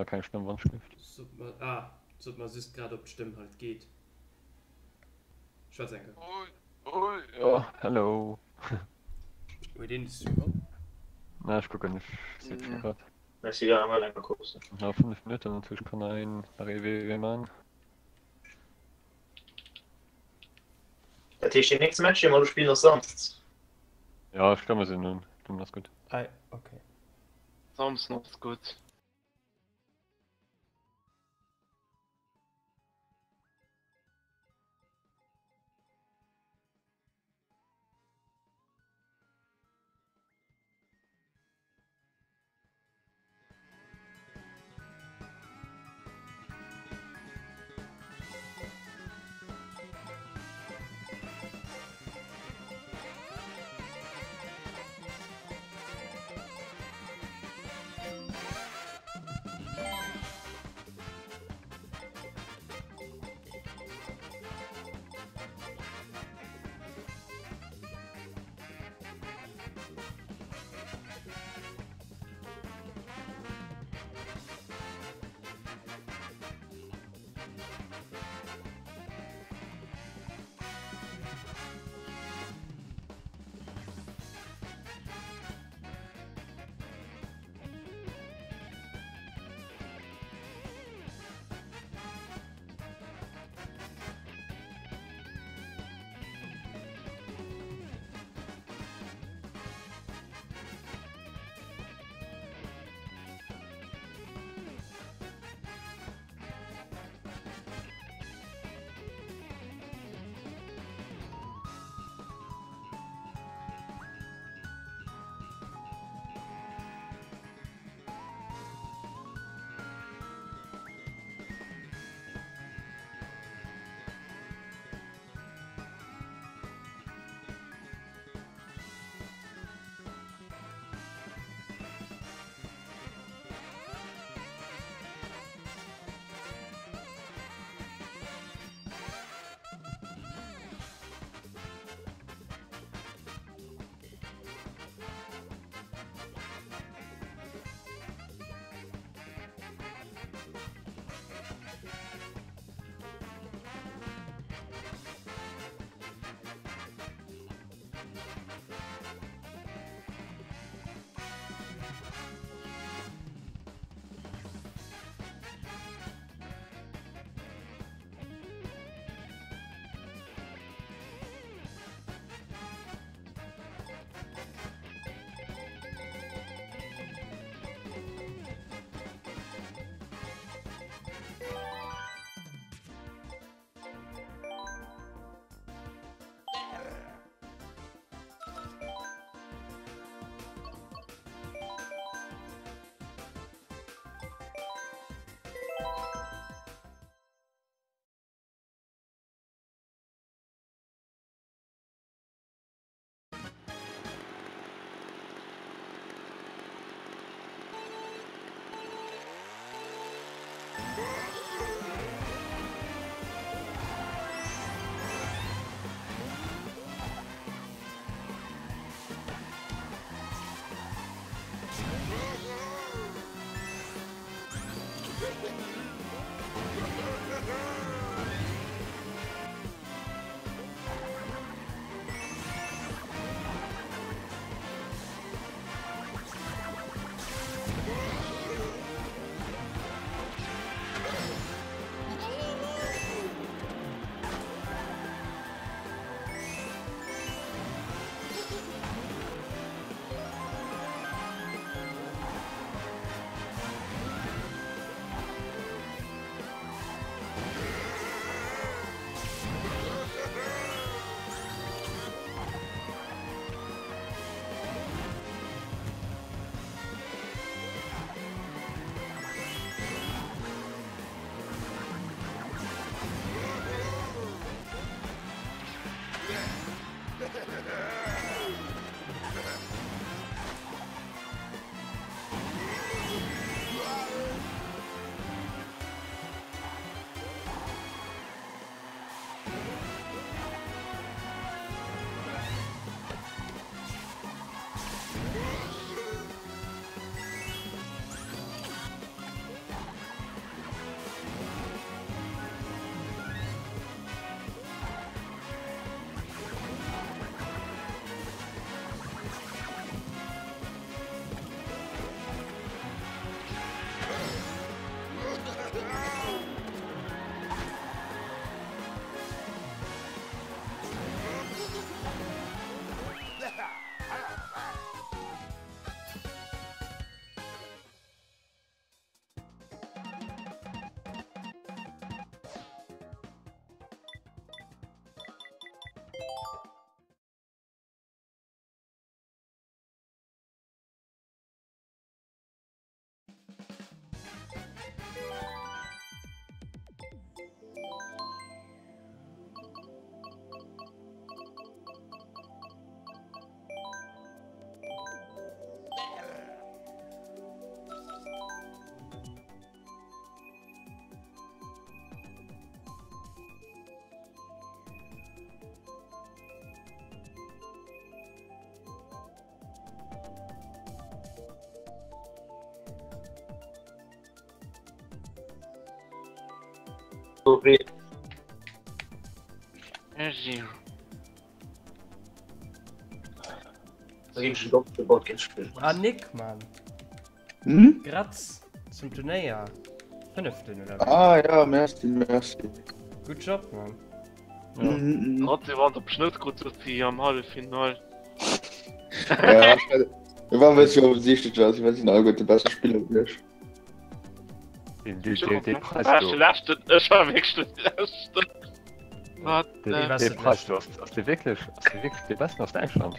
nach keng Stëmm wann ech Sot mer, ah, sot mer just grad ob d'Stëmm halt geet. Schwätz eng Kéier. Ui, ui, jo, hello. Huet een de Stream op? Na, ech kucken, ech switchen grad. Merci, ja, mal eng kurz. Nach 5 Minutten, natierlech kann nach een nach ee WW man. Dat heescht, deen nächste Match, dee mer elo spillen, ass samsdes? Ja, ech glaube, mir sinn un. Dann ass gutt. Ei, okay. Samsden ass gutt. Ah Nick Mann. Hm? Gratz zum Turnéier. Fënneften oder wéi? Ah ja, merci, merci. Good job, Mann. Ja. Mhm, mhm. Trotzdem war op Schnëtt krut sot si am Halleffinall. Ja, ich war ein bisschen offensichtlich, dass ich weiß nicht, alle de beste Spieler gewiescht. Den, den, den, den Preis War do. de leschten, ech war wierklech de leschten. Wat? Den, Wéi warst den du Preis do. Ass, ass de wierklech, ass de wierklech de besten aus Däitschland?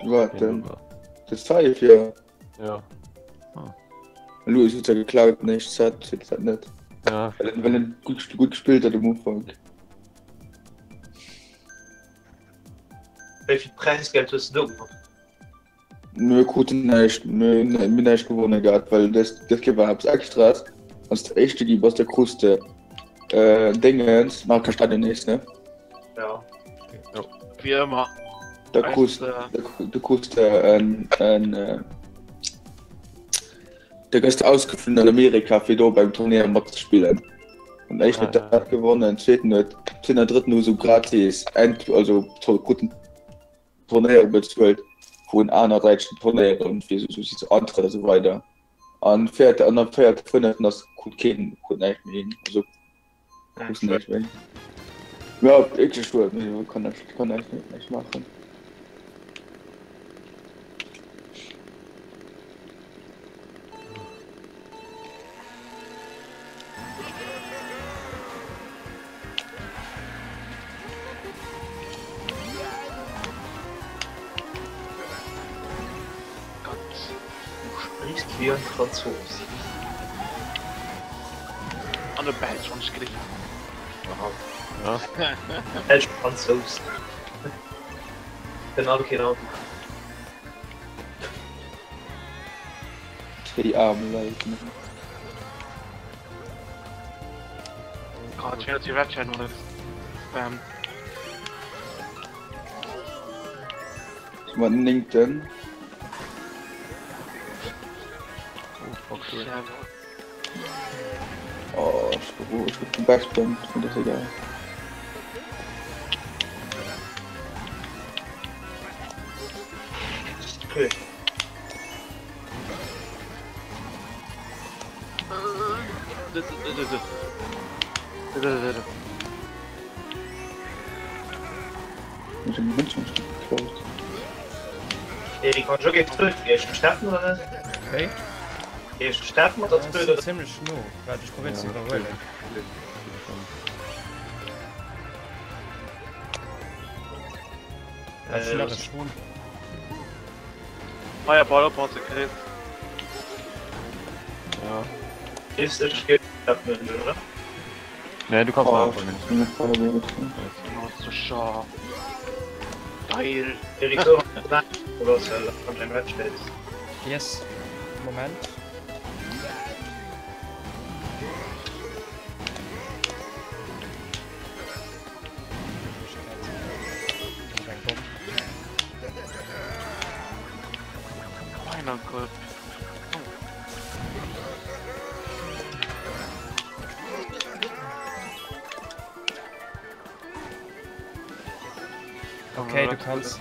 Wat Den denn? do war. De Saif, ja. Ja. Louis huet ja geklaut, ne? Ich zat, dat net. Ja. Well en, well en gut, gut gespielt hat um Ufank. Wéi vill Präisgeld hues du do gewonnen? Mir kruten näischt, mir hunn näischt gewonne gehat, well dës dës Kéier war eppes Extras. Wann s de Éischte gi bass, da krus de äh, Déngens, nach kein Stadion nees, ne? Ja. Wéi ëmmer. Da krus Eis, da, da krus de en, en äh, da gëss de ausgeflunn an Amerika fir do beim Turnéier matzespillen. An éischten huet Ah. dat gewonnen, zweeten huet, zweeten an drëtten hu sou gratis Ent, also kruten Turnéiere bezuelt vun aner däitschen Turnéieren fir sou sou Antrëtt a sou weider an véierte an am véierte fënneften ass krut keen krut näischt méi hin also krut näischt méi ja wierklech schued mee kann näischt kann näischt näischt maachen. Gott. Du sprichst wie ein Franzos. An e Belsch, wann ech gelift. Ja. Belsch Franzos. Kënnen alle keen Auto. Déi aarm Leit ne. Gott, ich werde die Webchat oder Spam. Ech mat néngten. Oh, fuck, sorry. Oh, ech gouf ech gouf gebackspammt, mee dat ass egal. Okay. Ech hunn Mënschen geklaut. Erik, wann ech ugéif 12 géif ech dech treffen oder net? Wéi? Géif ech dech treffen mat der Ja, 12 sinn oder? zimmlech no. Waart, ech probéieren ze iwwerhuelen. Ech sinn awer schon. Fireball oppassen, Chris. Ja. Géifs ech géif treffen oder? Nee, du kannst Oh, mal ech anfangen. hunn net Fireball getraff. Oh, so scha. Geil. Erik, so oder was an deinem Red steht. Yes. Moment. Mein Gott. Okay, du kannst.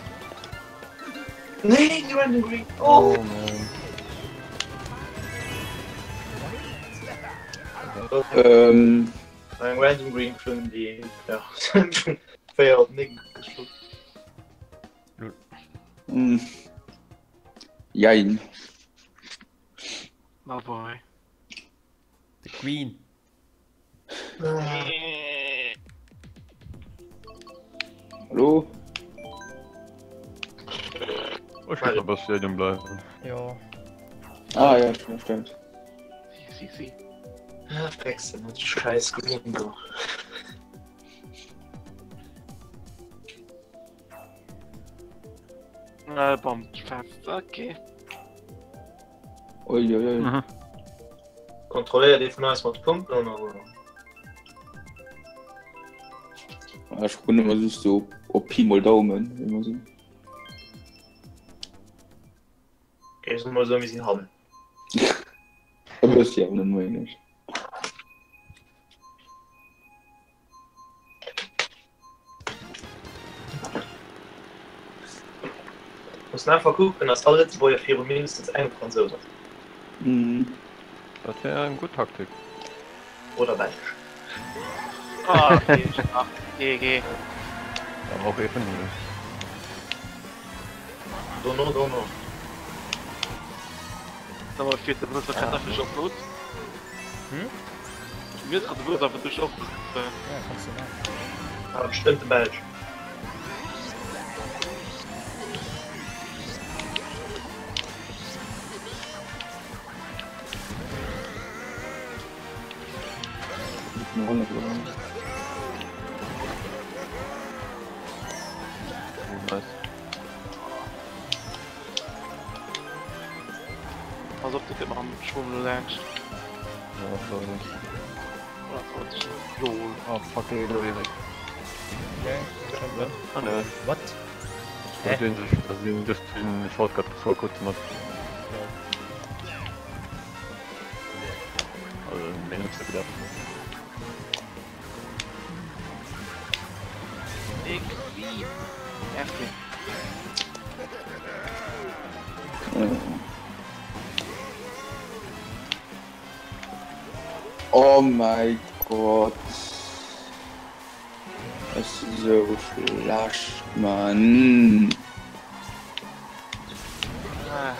Nee, die Random Green. Oh! Oh man. Ähm, Eng Random Green vun déi ja 4 op 9 geschloen. hm. Jein. Oh boy. The Queen. Hallo? Oh, ich kann aber Stadion bleiben. Jo. Ah ja, stimmt, stimmt. Si, si, si. Ah, Wechsel mit scheiß Green do. Äh, bam, fest. Okay. Ui, ui, ui. Mhm. Kontrolléiert ee vun eis mat Punkten oder? Ah, Ech hunn ëmmer just so op Pi mol Daumen. Immer so. Okay, ech soe mol esou, mir sinn hannen. E bëssi awer net méi, nicht. Mussen einfach kucken, dass all Lëtzebuerger viru mindestens engem Fransous ass. Dat wär eng gutt Taktik. Oder Belsch. Ah, okay, GG. Awer och ee vun hinnen. Dono, dono. Sag mal, fährt der Bus grad einfach op Not? Hm? Mir ist grad der Bus einfach durch op. Ja, kannst du machen. Ah, bestimmt de Belsch. Oh, nice. Pass op, dat gëtt mam Schwumm lo laanscht. Ja, sorry. Oder sollt ich Lol. Oh, fuck, ey, lo Erik. Okay, schon drin. Ah, ne. What? Da Hä? den sich, da den just den Shortcut vor kurzem hat. Lol. Also, mir nutzt er wieder. Dick, wie? Nervig. Oh mäi Gott. Ech si sou schlecht, Mann. Ah.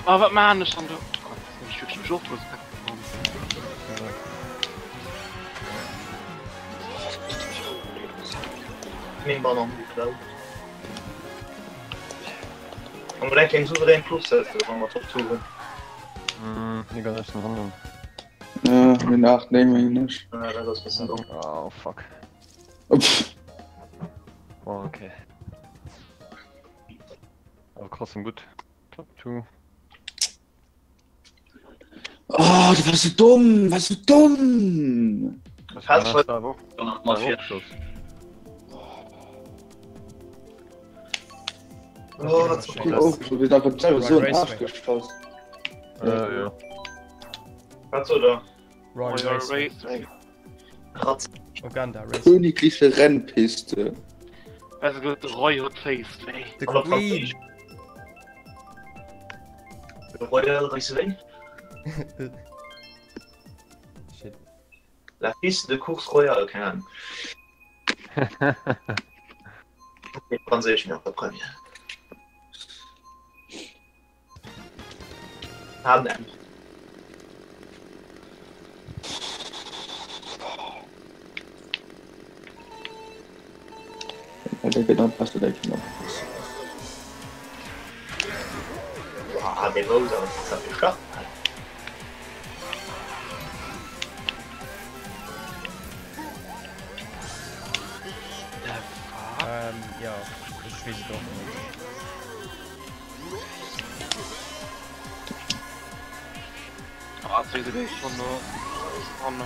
Oh, wat maan ech dann do? Oh Gott, das ist wirklich mich och Respekt bekommen. Meng Banann geklaut. An mer eng souverän Course setzen, wann mer Top 2 hunn. Mm, nee, ganz echt Handeln. Ja, mir 8, 9 mengen ech. Ja, dat ass bëssen domm. Oh, fuck. Pff. Oh, okay. Aber trotzdem gut. Top 2. Oh, du warst so dumm, warst so dumm. Fast Das war auch, Mal war vier. auch Schuss. Oh, dat war Cool auch, du bist einfach selber so in den Arsch Raceway. geschossen. Äh, ja. Wat so da? Royal Royal Raceway. Raceway. Ratz. Uganda Raceway. Königliche Rennpiste. Besser gesagt, Royal Raceway. The Oder Queen! Royal Raceway. Shit. La piste de course royale, keng Ahnung. Franséisch mir op der Première. H&M. Alter, genau, passt oder genau. Ah, dee Rose ass dat fir Start. The fuck? Ähm, ja, ech weess et och net. Ah, zweite Weg schon noch. Oh no.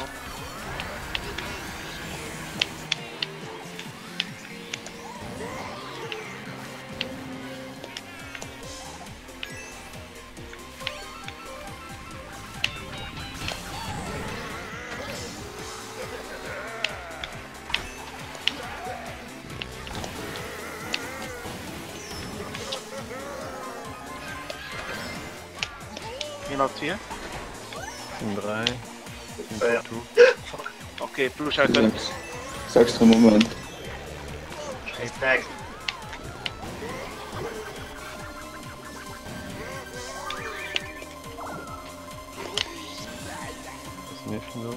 Wen habt ihr? Team 3. Team Ja, ja. Top 2. Okay, Blue Scheiße. Sag's einen Moment. Next. Das nächste so.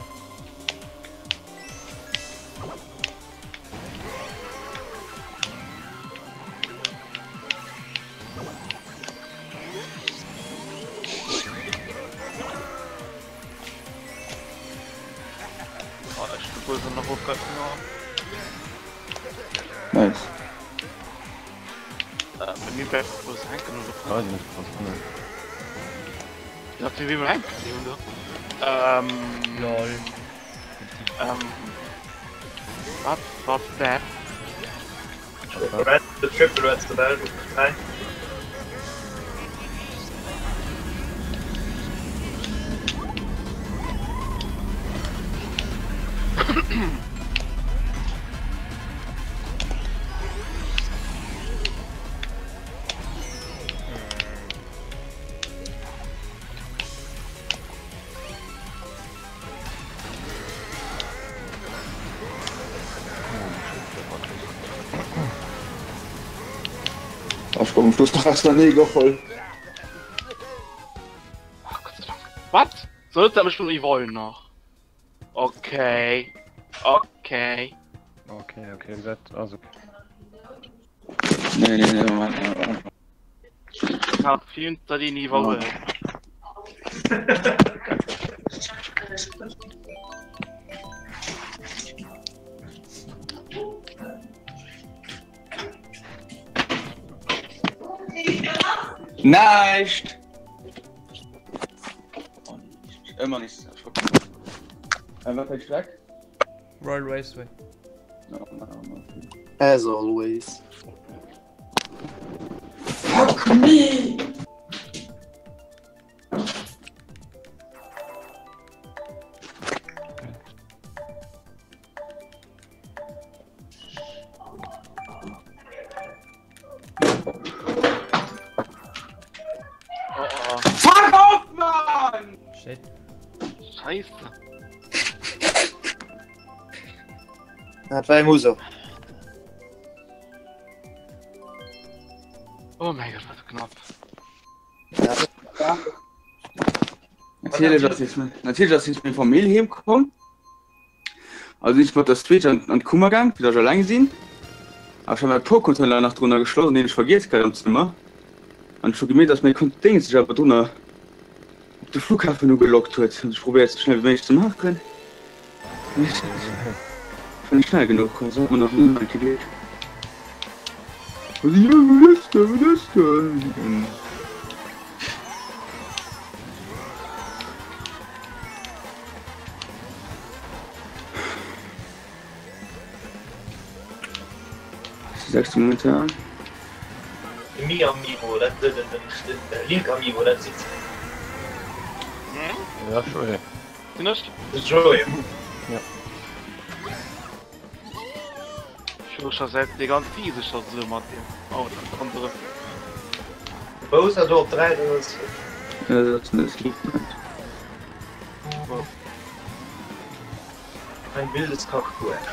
Oh, ich bin böse noch hochgreifen. Nice. Äh, bei mir bleibt bloß hängen oder Ah, die müssen uns handeln. Ich hab den wie mal hängen. Ähm, Lol. ähm. Was war das? Red, the Triple Reds, the Bell, 3. Ech gouf um Schluss nach ausernee geholl. Ach Gott sei Dank. Wat? Sollt dat mech iwwerholen nach? Okay. Okay. Okay, okay, dat ass okay. Nee, nee, nee, Moment, Moment. Hab hinter den iwwerholen. Näischt! Ëmmer nees Äh, wat fir eng Streck? Royal Raceway. As always. Fuck me! Oh, oh. Fuck off, man! Shit. Scheiße. Dat war eng Uso. Oh mein Gott, was knapp. Ja. Natierlech ass nees natierlech ass nees meng Famill heem komm. Also sinn ech mat der Switch an an d'Kummer gaang, fir datt ech alleng sinn. A ech hat mäi Pro-Controller nach drunner geschloss an deen ech vergiess gehat am Zëmmer. An ech hu gemierkt, datt mäi Kon Déngen sech awer drunner op de Flughafen ugeloggt huet. An ech probéiert sou schnell wéi méiglech ze maachen, mee ech war net schnell genuch. Also hat mer nach ëmmer eng Kéier geet. Also jo, wat ass dat, wat ass dat? Sechste momentan. De Mi Amiibo, dat den den Link Amiibo, dat sinn. Ja, Joé. Sinn ech? De Joé. Ja. Ech hu scho säit déi ganz Wiese scho sou mat deem Auto ronderëm. De Bowser do op 3, dat ass. Ja, dat ass net net. Ein wildes Parcours.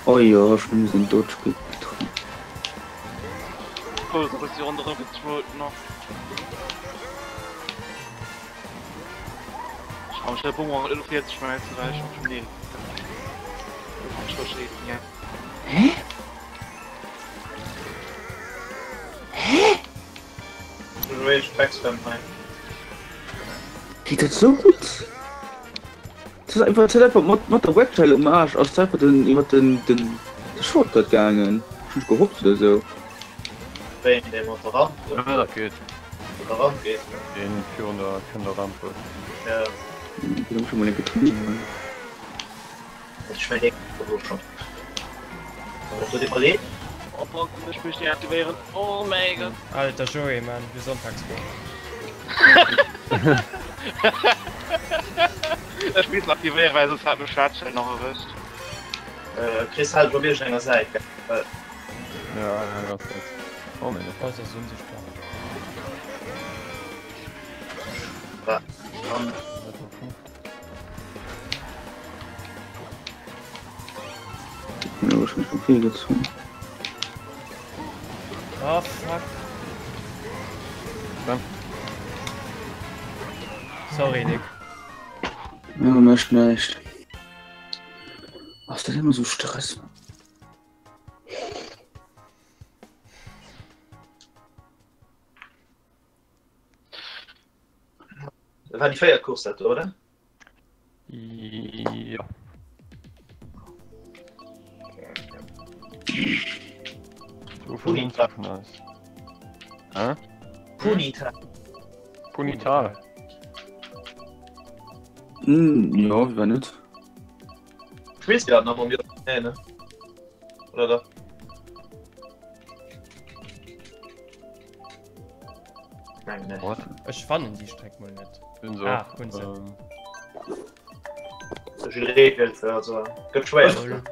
Oh jo, ech hunn den Dodge getroffen. Bowser huet si ronderëm getrollt nach. Hä? Hä? Geet dat sou gutt? Dat ass einfach, dat huet einfach mat, mat der Webseil um Aarsch ass einfach den, iwwer den, den, de Shortcut gaangen. Ech hunn mech gehopst oder sou. Wéi een dee mat der Ramp Ja, dat geet. mat der Ramp geet. Deen virun der, virun der Ramp huet. Ja. Deen hu ech scho mol eng Kéier getrunken. Ech mein dee do schon. Dat huet iwwerleet. Oh fuck, ech muss deaktivéieren. Oh mäi Gott. Alter Joé, man, du Sonntagsbock. Ech misst aktivéieren, well soss hat mech Schwarzschell nach erwëscht. Chris, halt op iergendenger Säit, gell? Ja, ja, ganz kurz. Oh mein Gott. Paus ass unsichtbar. Ja, an Ja, wahrscheinlich schon viel gezogen. Oh fuck. Dann. Sorry, Nick. Ja, mécht näischt. Ass dat ëmmer sou Stress? Dat war déi véiert Course dat do, oder? Ja. Punital. Hä? Punital. Punital. Hm, ja, war net. Spillst du dat nach mam J? Nee, ne? Oder dach? Nein, ne. What? Ech fannen déi Streck mol net. Bin so. Ah, hunn se. Ähm, So vill Reegel, also gëtt schwéier. Lol.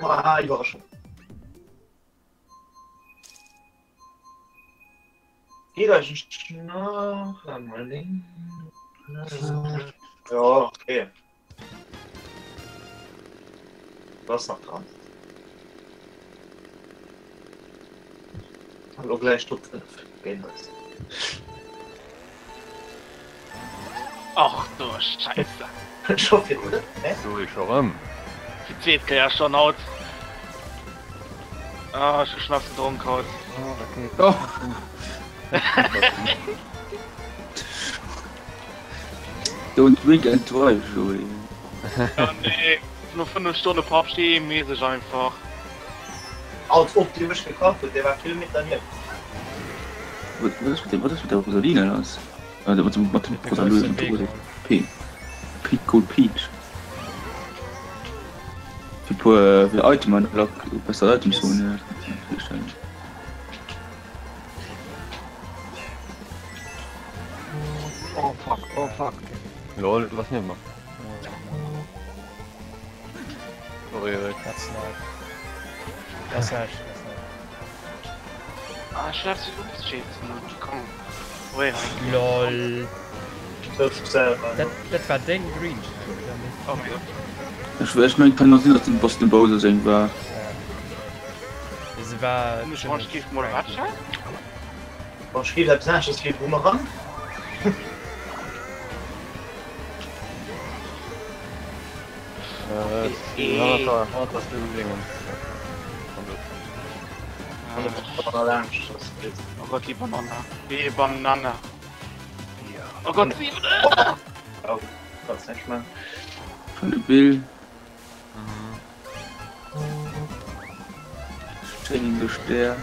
Ah, Iwwerraschung. Geet eigentlech nach emol Jo, okay. Du ass nach dran. Hallo gleich Top 5 gehen eis. Ach du Scheiße. Scho fir d'drëtt, ne? So ich schon rëm. Fir d'zweet Kéier schon haut. Ah, ech hu Schnaps gedronk haut. Oh, okay. Oh. Don't drink and drive, Joé. Ja, nee. No 5 Stonne PUBG mäßig einfach. Als ob Dir mech gekannt hutt, Dir waart Kilometer nieft. Wat ass mat wat ass mat der Rosalina lass? Äh, mat dem mat dem Rosalina, mat der Rosalina. P. P Cold Peach. Fir puer fir Item an Lack besser Items hunn. Oh fuck, oh fuck. Lol, was nehmen wir? Sorry, Erik. That's not. Das ist nicht, das nicht. Ah, ich darf sie losschießen. Komm. Wei, LOL. Das selber. Dat, dat war deng Green Shell, oder nicht? Okay. Ech ech mengen kann och sinn, datt den Boston Bowser seng war. Ja. Se war Ech wann ich ziemlech mal cranky. wat Wann ech géif eppes aneschters wéi Boomerang. Äh, Hanata, Hanata ist Dingen. Oh Gott, die Banane. Die Banane. Oh Gott, sie. Oh, kannst nicht mehr. Von de Bill. Streng Gestär.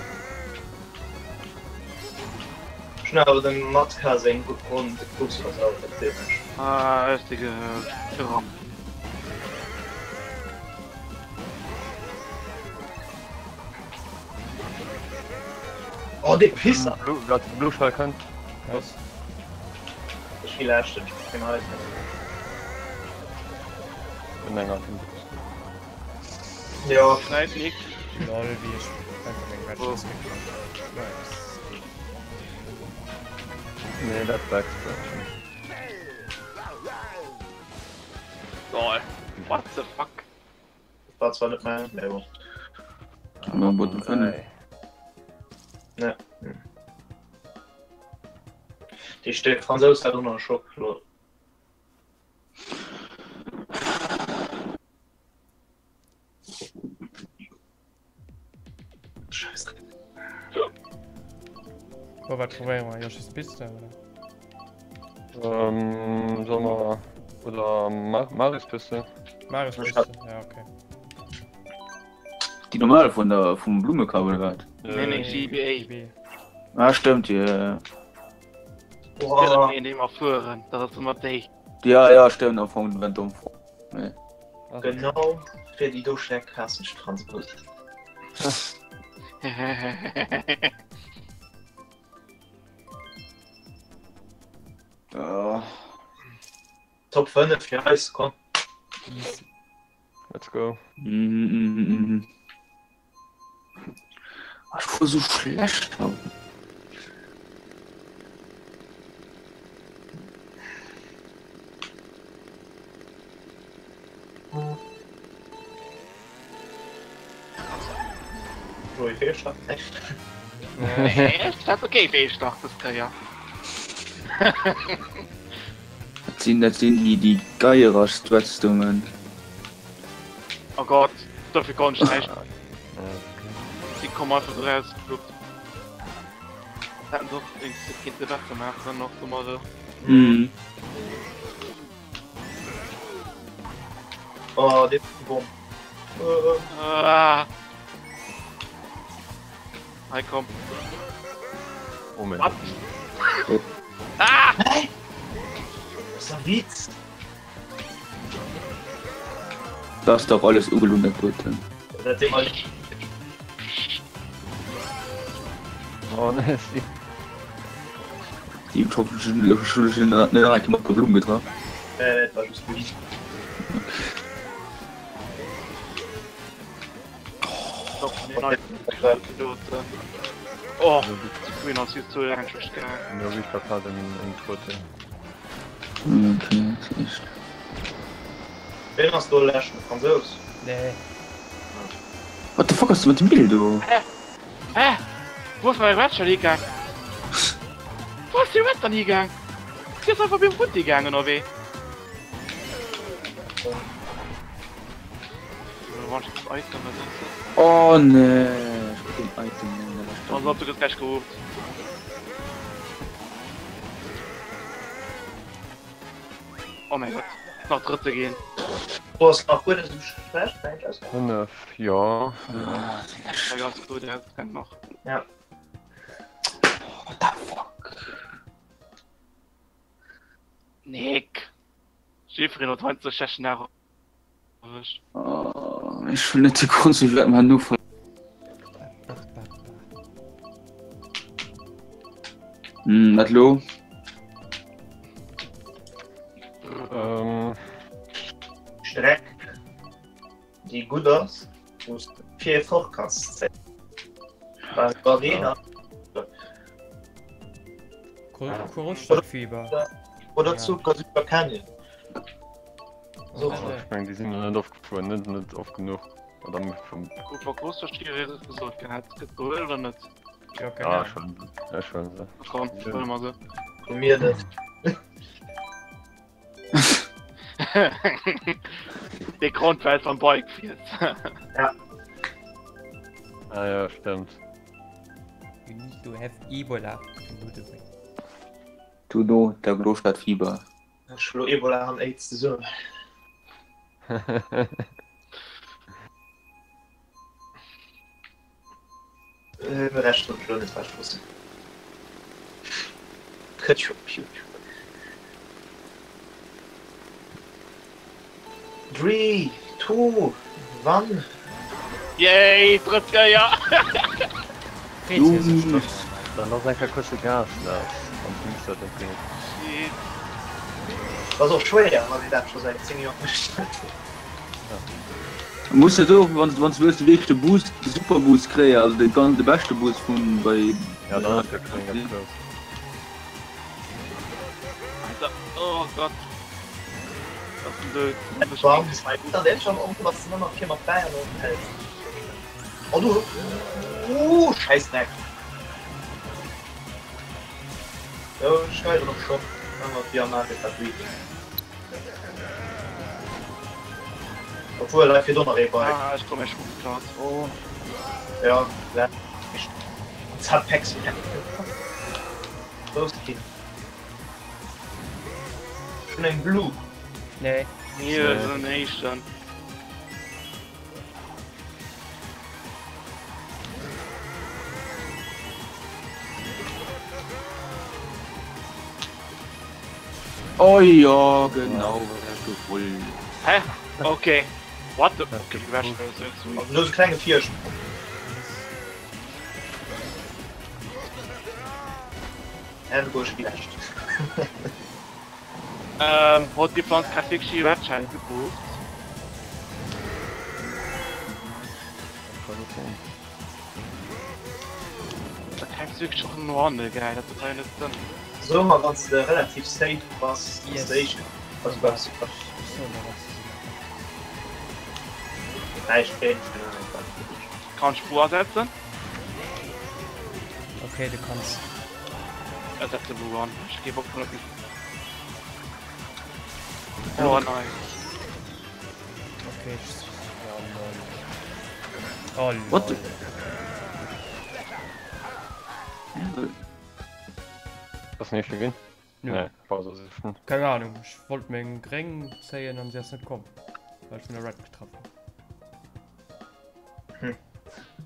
Schon awer dem Matka seng gutt Grond Bus ass awer net ziemlech. Ah, ist die gerammt. Oh, de Pisser! Blue, Blue Shell könnt. Was? Ech vielleicht ich bin halt. Bin enger. Ja, Nein, nicht. Lol, wie ich einfach meng Red Chest geklaut hab. Nice. Nee, dat wächst. Lol. What the fuck? das war zwar nicht mein, nee, bon. Am Bottom 5. Ne. Déi ste Fransous hat ënner Schock lol. Scheiße. Oh, wat probéiere mer? Yoshi's Piste, oder? Ähm, soll man. Oder Mar Marius Piste? Marius Piste, ja, okay. Déi normal vun der vum Blummekap oder wat? Nee, nee, GBA. GB. Ah stëmmt ja. Boah. Nee, nee, mal fuhren. Das ist immer déi. Ja ja stëmmt am Fong wenn dumm. Nee. Genau fir déi do Schneck hassen ech d'Fransous. Ah. Top 5 fir eis komm. Easy. Let's go. Mhm, mhm, mhm. Ah, Ich war so schlecht. Joey Fehlstart. Echt? Das ist okay, Fehlstart, das kann ja. Dat sinn dat sinn déi déi Geierer Strats do man. Oh Gott, dafür kann ich nicht. Äh, Die kommen einfach so raus. Hätten doch kind besser machen noch so mal so. Mhm. Oh, de Bom. Äh, Ah. Hi, komm. Moment. Was? Ah! das ist ein Witz. Das ist doch alles ugelundert wird. Dat immer Oh ne, sie. Die Schule schon gemacht Blumen getragen. äh, das war just Witz. Doch, nein, Minuten. Oh, Queen ass just zu laang schlecht gaangen. No wéi verpasst en en Tote. Okay, dat echt. Ween ass do leschten? De Fransous? Nee. What the fuck ass mat dem Bill do? Hä? Hä? Wou ass mäi Red Shell higaang? Wou ass déi Red dann higaang? Déi ass einfach beim futti gaang ënnerwee. Oh nee, ech krut den Item net an der leschter Pass op, du gëss gläich gehupt. Oh mäi Gott, nach Drëtte ginn. Du ass nach guer net esou schlecht, mengt ech. 5, jo. War ganz gutt, ja, kennt nach. Ja. What the fuck? Nick. Jiffreen huet hei ze schlechten Dag erwëscht. Oh, ech hunn net de Grond, sou wäert man no Hm, wat lo? Ähm. Streck, déi gutt ass, wou s de vir fort kanns zéien. Bei Arena. Großstadtfieber. Oder zu Super Canyon. So. Ech meng, déi sinn net oft gefuer, net net oft genuch. Oder vum. Gutt, wa Großstadtfieber gesot gehat, gëtt gehuel oder net? Ja, keine Ah, Ahnung. schon. Ja, schon se. Komm, huele mer se. Vu mir net. De Grond well am Bike fiers. Ja. Ah ja, stimmt. You need to have Ebola to do the thing. Du do, der Großstadtfieber. Ech hu lo Ebola an Aids zesummen. De Rescht hunn ech lo net recht wosst. Kënnt jo op Youtube. Drie, two, one. Yay, drëtt Kéier! Freet hie sech drop. Dann ass eng Kéier kuerz de Gas lass an d'Mixer dat geet. Shit. Ass och schwéier wann een dat scho säit 10 Joer mécht. Muss de do wann wann du wëlls de wierklech de Boost de super Boost kréien, also de ganz de beschte Boost vun bei Ja dann ass der Kling ganz grouss. Alter, oh Gott. Das ist ein Död. Dann der schon um was du immer vier mat Bayern hält. Oh du uh, Scheißdreck. Jo, ech steieren och schon. Obwuel hei fiert och nach ee Bike. Ah, ech komm ech vum Platz. Oh. Ja, Zapex. Los Kind. Schon eng Blue. Nee. Mir sinn éischten. Oh jo, genau wat ech gewollt. Hä? Okay. What the? Okay, die Wäsche ist jetzt so. Also so klenge Virsprung. Ergo schlecht. Ähm, huet déi Pflanz grad wierklech déi Red Shell gebucht? Da gräifs wierklech och no hanne, gell? Dat huet hei net Sënn. So ma wann s de relativ safe bass, ass de éischte also bass Ech soen der wat ze si maachen. Näischt géint. Kann ech Blue asetzen? Okay, du kanns. Ersetze Blue an. Ech geh Bock vun op Oh nein. Okay, ich... Ja, lol. Oh, lol. What the... Ass nicht ginn? Nö. Nee, war so sicher. Keine Ahnung, ich wollte meng Gréng zéien an sie ass net komm. Weil ich vun der Red getraff hun.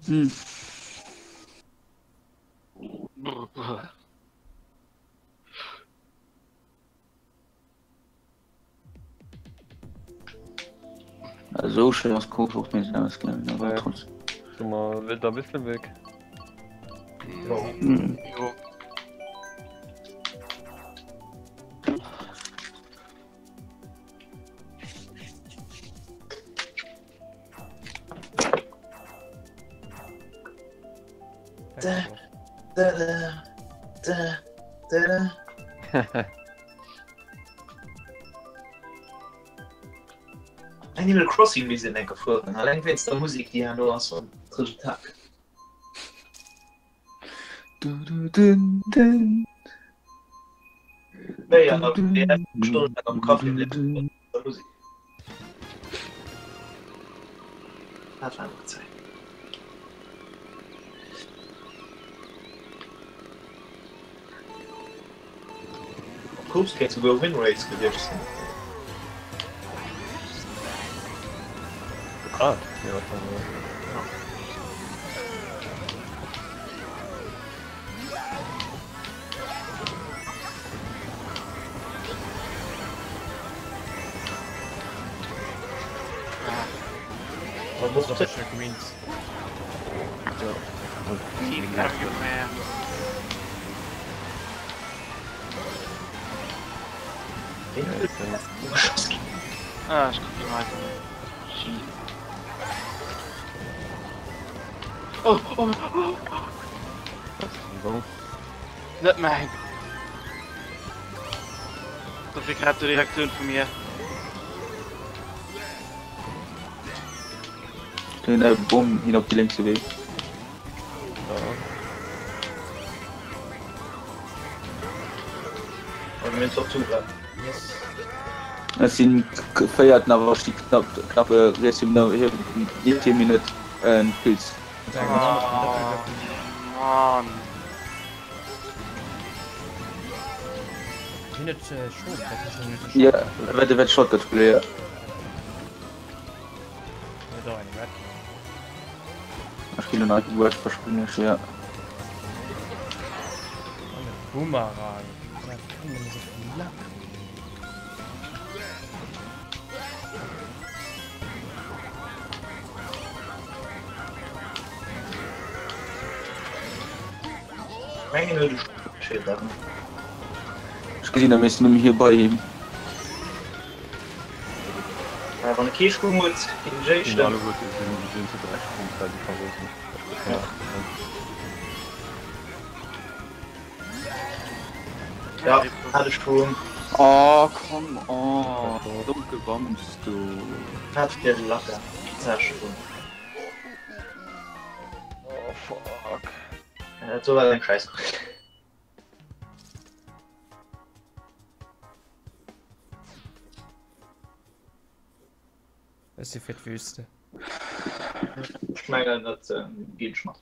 Hm. Hm. Also schnell ass Kof och net ausgaangen, awer Nee. trotzdem. So mal wilder Wisselweg. Hm. Jo. Danke. Da, da, da, da. Animal Crossing misst een enker fueren, alleng wéinst der Musik déi herno ass an d'Resultat gëtt. Wéi an der Stonn am Café bliwwen der Musik. Dat war nach Zäit. Op Course kéint souguer Winrace gewiescht sinn. Ah, jo, kann sinn. Oh, oh, oh. Net meng. Dat wier grad déi Reaktioun vu mir. Den äh, Bomm hin op die längste Weg. Es sinn féierten awer sti knapp knappe Minute en Pilz. Mann. Ja, wat wat Shotgun spille ja. Ech ginn en Word verspillen ech ja. Boomerang. Wat kann denn so viel Lack? Mengen huet e Schild an. Ech gesinn am meeschten nëmme hie bei him. Mä wann e kee Schwung huet, ginn ech éischten. Alleguerte sinn zu 3 Sprung quasi verloossen. Ja, hat e Schwung. Oh come on, domm gewanns du. Wat fir e Lacker, Schwung. Oh fuck. Dat do war eng Scheiss. Ech si fir d'Wüste. Ech mengen dat geet ech mat.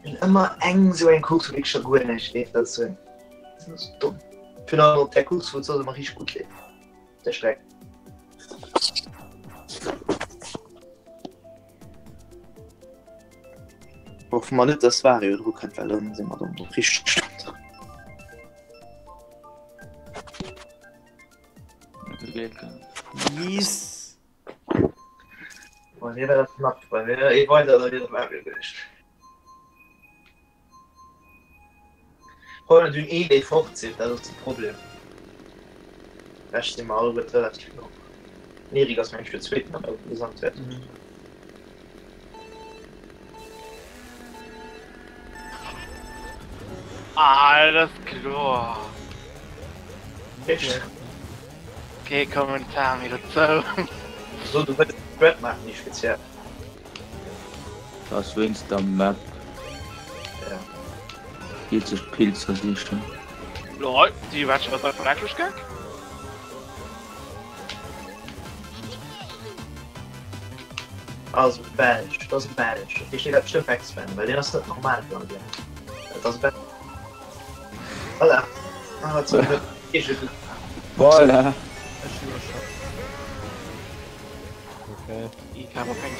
Hunn ëmmer eng sou eng Course wou wierklech scho guer näischt leeft, dat ass sou eng, dat ass domm. Virun allem op där Course wou et soss ëmmer richteg gutt leeft, der Streck. Hoffe mer net dass Wario dru kënnt, well dann si mer dann richteg schlecht. Yes. Bei mir war dat knapp, bei mir ee weider da wier de Wario gewiescht. Holland hunn een dee fort zitt, dat ass de Problem. Rescht si mer alleguerte relativ no. Den Erik ass mengen ech de zweeten an der Gesamtwäertung. Alles kloer. Kee Kommentar méi dozou. So du wëlls Red maachen déi speziell. Dat ass wéinst der Map. Ja. Geet sech Pilzer sichen. Lol, déi Wetsch ass einfach elektrisch gaang. Also Belsch, dat ass Belsch. Dat heescht, dee wäert bestëmmt backspammen, well deen ass net normal fir an Game. Dat ass Belsch. Voilà. Ah, wat soll dat? Voilà. Ech hu e Shot. Okay. Ich habe kein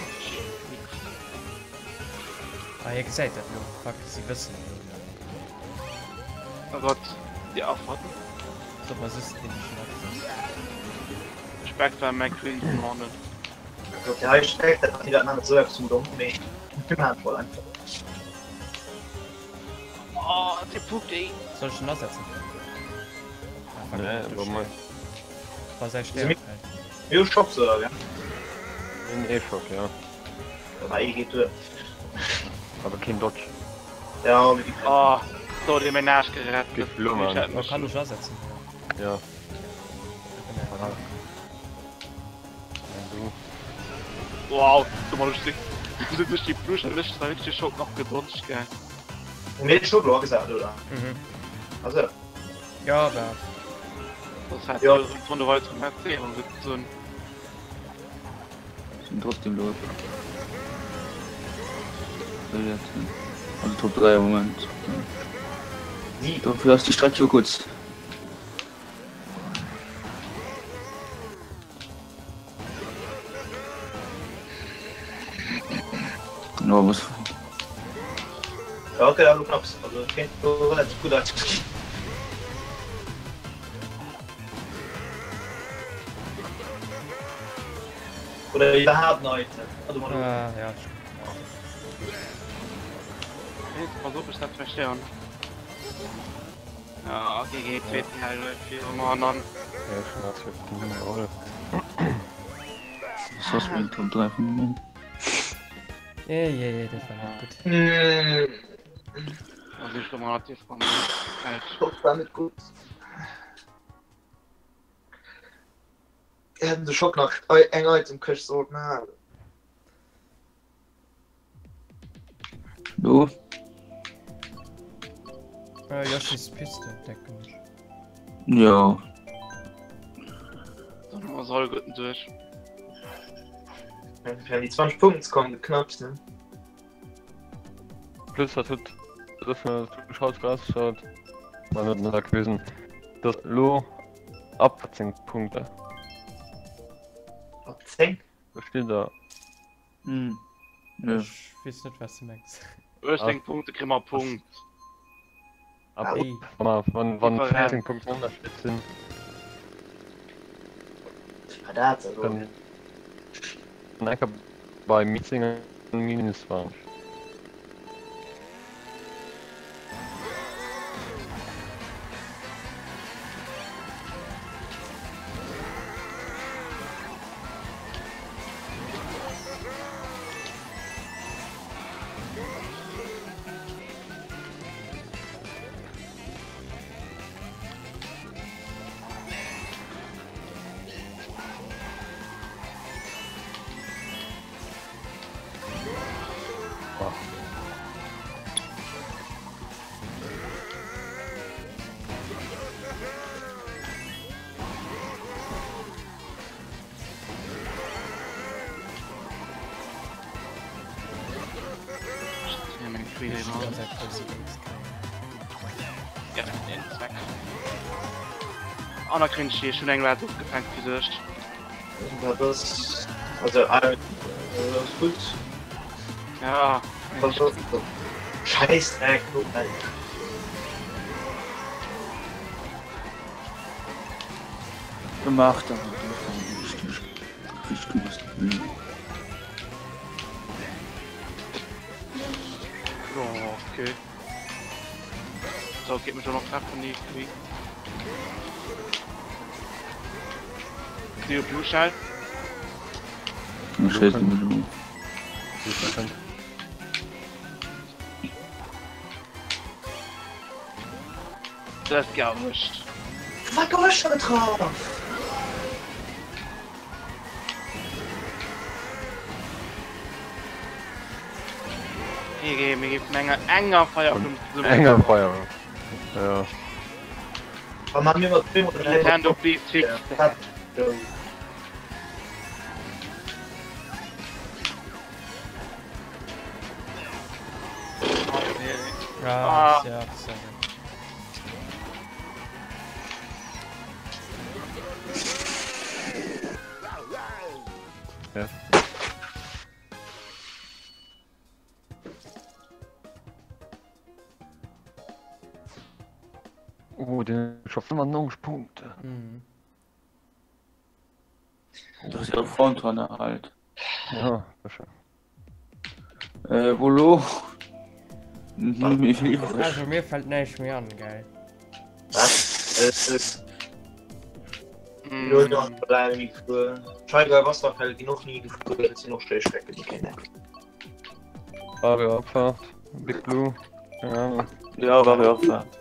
Ah, hie gesäit dat elo. Fuck, si wëssen elo. Oh Gott, déi Affahrten. Sollt mer soss den Schnack. Respekt war mein Queen Mornen. Op der hei Streck, dat ass dat net esou eppes vum domm, mee mir maachen et mol einfach. Oh, dee Pup, ey. Soll ech den asetzen? Ah, fuck, Nee, du warum Scheiß. net? War säi Stär fällt. Mir hu Shocks oder wéi? Een E-Shock, ja. Mä ee geet duer. Awer keen Dodge. Ja, mee déi kréien. Oh, do huet ee mäin Aarsch gerett. Géif elo man. Oh, kann ech asetzen? Ja. Wow, du mal lustig. Du sitzt durch die Blusch, dann ist da richtig Schock noch gedodged, gell. Mir huet Schock elo agesat, oder? Mhm. Also. Ja, dat. Das hat Ja. von der Welt zum Erzählen sitzen. Sinn trotzdem lo also Top 3 am Moment. Sie. Dofir ass déi Streck jo gutt. No was Ja, okay, da knapps. Also kéint lo relativ gutt ausgesinn. Oder iwwerhaapt en Item. Also mal Ah, ja. Jetzt pass op, ech dat verstéieren. Ja, okay, geht zweiten Hälfte fir man an. Ja, schon als wir die Rolle. was ass meng Top 3 vum Moment? Je, je, je, dat war net gutt. Also ich komme relativ von Das war net gutt. Hätten de Schock nach eng Itemkëscht sollten halen. Do. Äh, Yoshis Piste, denken ech. Ja. Dann haben wir soll guten durch. Fir an déi 20 Punkten ze kommen, gëtt knapps, ne? Plus dat huet dat ass rausgeschaut man huet net gewesen dat lo ab 10 Punkte Ab 10? Da steht da Hm. Ja. Ech weess net wat du mengs. 18 Punkte kriegen wir Punkt. ab Ey. wann wann wann Differenz. 14 Punkte Unterschied sind War dat also? dann dann bei Meeting minus 20. Ja, mein Friede Ech seit President. Ja, den Zweck. An der kriegen ich schon eng Wert opgefängt für sich. Dat ass also äh, dat ass gutt. Ja. Dat ass Scheißdreck, notwendig. Gemacht, aber richtig, richtig gut. Oh, okay. So, geht mir schon noch treffen, die Krieg. Die Blue Shell. Scheiße, du. Das ist gewischt. Wat gouf ech scho getraff? GG, mir gibt enger enger Feierabend. Enger Feier. Ja. Wa man mir mat zwee oder dräi Nintendo, please fix that. Ah, Ah. ja, sorry. Ja. Oh, den schafft 95 Punkte. Mhm. Das ist ja Frontrunner halt. Ja, das schon. Äh, Volo. Mhm, wie viel übrig? Also mir fällt näischt méi an, gell. Was? Äh, äh. Jo, jo, laang ni gefuer. Scheiger Wasserfäll ginn och ni gefuer, dat sinn och schéi Strecken, déi kéint een. Vario Abfahrt, Big Blue, keine Ahnung. Ja, Vario Abfahrt.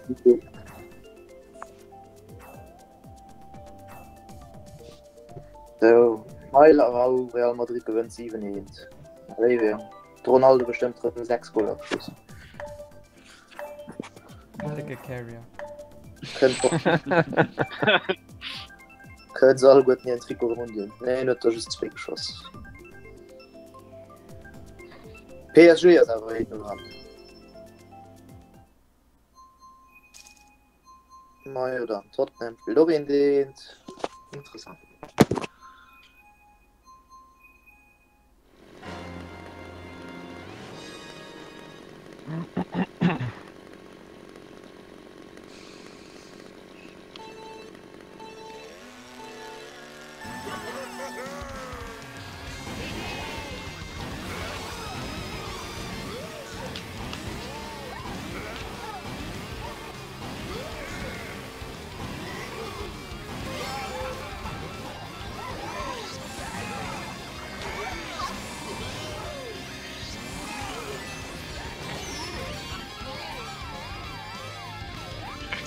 So, Meilerau, Real Madrid gewënnt 7 1. Allez, de Ronaldo bestëmmt rëm 6 Goler geschoss. Dicke Carrier. Kënnt se alleguerten hiren Trikot erëm undinn. Nee, en huet der just zwee geschoss. PSG ass awer hinten dran. Majo dann, Tottenham spillt och een deent. Interessant.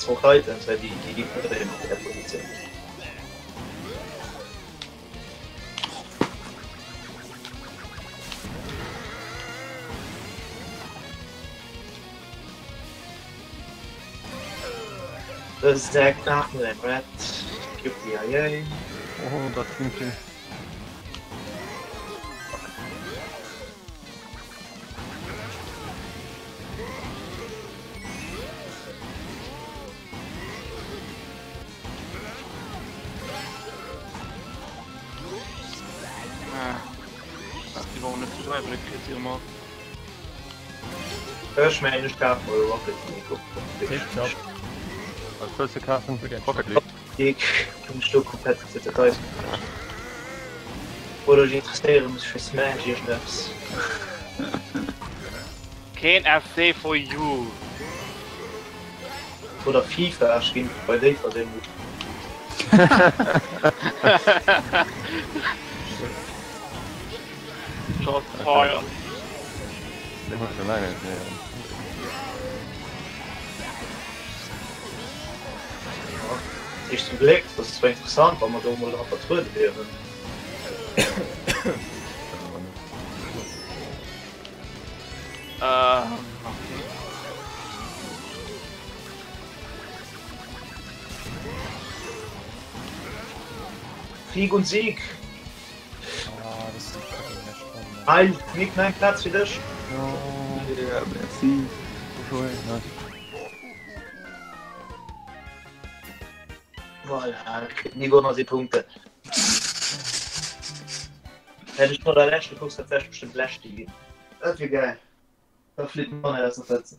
Zwou Titans, well déi déi gi verdréinen op der Positioun. De Zack nach mit einem Red. Gibt die AI. Oh, das klingt schön. Ah. Ach, die brauchen net zu dreiwen, dat kritt se ëmmer. Ech mengen ech kafen mol Rocket League op Tipptopp. Wat wëlls de kafen? Rocket League? League hunn ech lo komplett ze Oder ech interesséiere mech fir Smash iergendeppes. Keen FC for you. Oder FIFA, ech ginn bei Déifferdeng. Shots fired. Den hunn ech scho laang net méi. Heescht zum Gléck, dat ass zwar interessant, wa mer do emol dra vertruede wieren. Ähm, okay. Krieg und Sieg! Ah, das ist die fucking lescht Ronn, ey. Heil, Nick, nein Platz fir dech! Ja, merci. Nice. Voilà, kritt Nico nach si Punkten. Hätt ech no der lescht gekuckt, dat wär ech bestimmt leschte ginn. Dat wier geil. Da flitt d'Monnaie aus der Fëtze.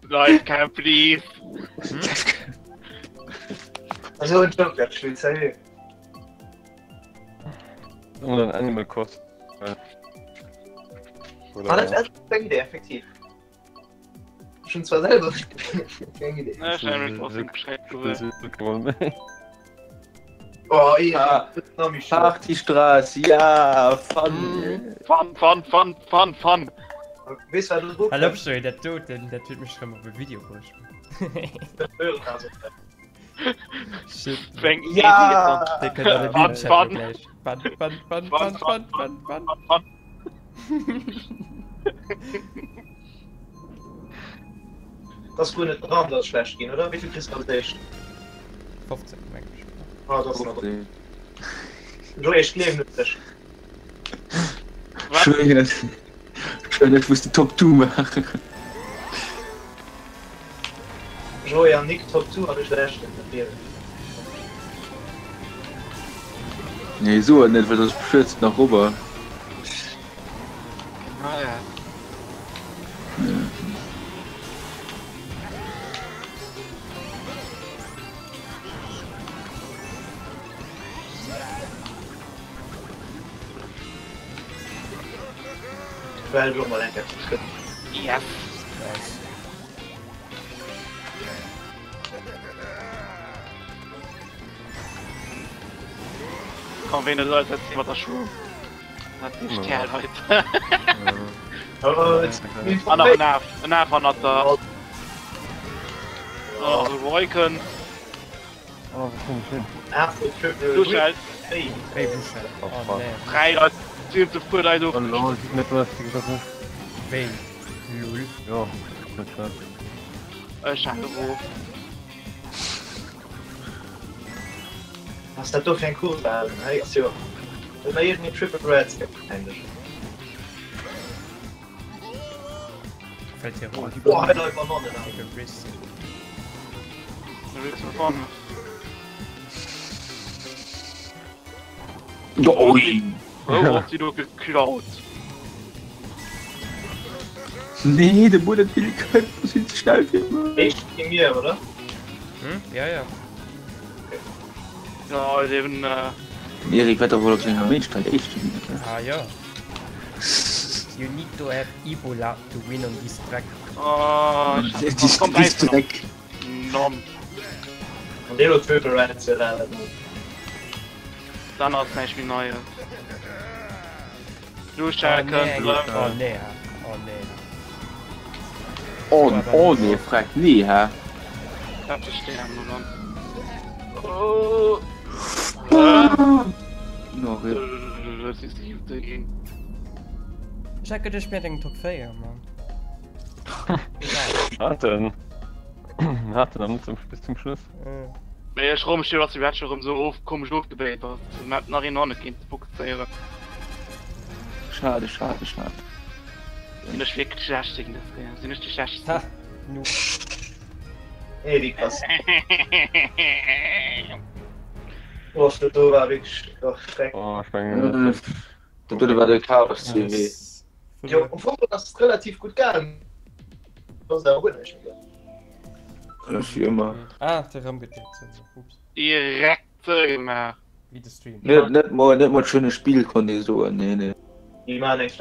Livecam, please. Also en Joke, dat spill, salut. Oder en Animal Crossing. Ah, dat ass eng Idee, effektiv. Ech hunn zwar selwer net gespillt, keng Idee. Ech hunn Animal Crossing Bescheid gewuer. Oh, ja, Ah. das ist noch Partystraße, ja, fun. Fun, fun, fun, fun, fun. Wees wat du Hallo, sorry, dat doten, dat huet mech rëm op e Video bruecht. Shit. Fänk Ja! Dee kënnt an de Fun, Videochat fun. gläich. Fun, fun, fun, fun, fun, fun, fun. Fun. Das guer net dran, dass schlecht ginn, oder? Wéivill kriss du als éischt? 15, meng ech. Ah, das ass nach dran. Joé, ech gleewen un dech. Wat? Schön, schön, ich muss die Top 2 machen. Joé an Nick Top 2 an ech leschten, dat wier et. Nee, so net, well das stürzt nach rüber. Ah, ja. Well jo mal eng Kéier zu Schrëtt. Yes. Nice. Komm wéi net Leit dat mat der Schwur. Dat heescht Ja. Leit. An nach en Af, en Af hannert der. Oh, de Roy kënnt. Oh, wou komm ech hin? Duschel. Wéi Duschel? Oh, Oh fuck. nee. Dräi Leit sinn ze fuer Leit Oh of. lol, sieht net was, wie gesagt nicht. Wéi? Lul. Ja, net schlecht. Ech hale erof. Was dat do fir eng Kurve war, hei ass jo ëmmer iergendee Triple Reds eigentlich. Fällt hier rot. Boah, hei läuft Bananen an. Take a risk. Ui. Wou huet si do geklaut? Nee, de Bullet Bill kënnt, ass vill ze schnell fir mech. Echt gegen mir, oder? Hm? Ja, ja. Ja, eben, äh, Erik wat wohl op senger Méinstein éischt ginn. Ah ja. You need to have Ebola to win on this track. oh, ich komm, Dies Dreck. Nom. An dee lo Triple Reds fir dat. Dann ass näischt méi Neies. Oh Lucia nee, kënnt erëm. oh nee, oh nee. Oh, oh nee, frag nee, hä? Dat verstehe ich nur dann. Oh. No, rip. Das ist die Jute gegen. Ich hab gedacht, ich bin eng Top 4, Mann. Hat denn? Hat denn am zum, bis zum Schluss? Äh, Mee ech froe mech jo, dass déi Matcher erëm sou of komesch ofgedréit ass. Mir hätten nach een hanne kéinte fokusséieren. Schade, schade, schade. Sinn ech wierklech schlecht gegen dës Kéier? Sinn ech déi schlechtsten? Ha, nu. Hey, wie krass. Oh, dat do war wierklech och schreck. Oh, ich mein, Äh, Dat do war de Chaos CW. Jo, am Fong ass et relativ gutt gaangen. Ass awer guer näischt méi gaangen. Wéi ëmmer. Ah, de rëm gedréckt. Ups. Direkt gemaach. Wéi de Stream. Net, net mol, net mol schöne Spiel konnt ee soen, nee, nee. Déi maachen eng.